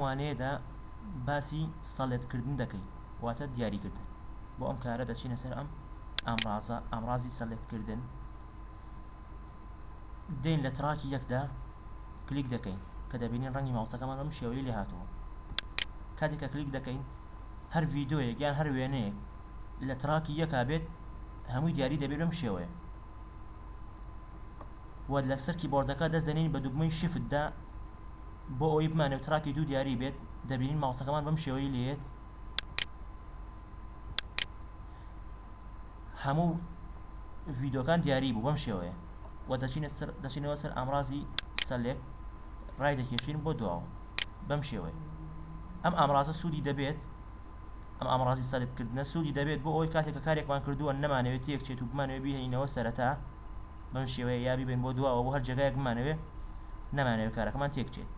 وانەیەدا باسی select کردن دەکەین، واتە دیاریکردن. بۆ ئەم کارە دەچینە سەر ئەم ئامرازە، ئامرازی select کردن. دێین لە track ی یەکدا کلیک دەکەین کە دەبینین ڕەنگی ماوسەکەمان بەم شێوەیە لێ هاتووە. کاتێک کە کلیک دەکەین هەر ڤیدۆیەک یان هەر وێنەیەک لە track ی یەکا بێت هەمووی دیاری دەبێت بەم شێوەیە. و لەسەر کیبۆردەکە دەست دەنێین بە دوگمەی shift دا بۆ ئەوەی بمانەوێت track ی دوو دیاری بێت. دەبینین ماوسەکەمان بەم شێوەیە لێت هەموو ڤیدۆکان دیاری بوو بەم شێوەیە و دەچینەوە سەر ئامرازی select ڕای دەکێشین بۆ دواوە بەم شێوەیە. ئەم ئامرازە سوودی دەبێت، ئەم ئامرازی select کردنە سوودی دەبێت بۆ ئەوەی کاتێک کە کارێکمان کردووە نەمانەوێت تێکچێت و بمانەوێت بیهێنینەوە سەرەتا بەم شێوەیە یا بیبەین بۆ دواوە بۆ هەر جێگایەک بمانەوێت، نەمانەوێت کارەکەمان تێکچێت.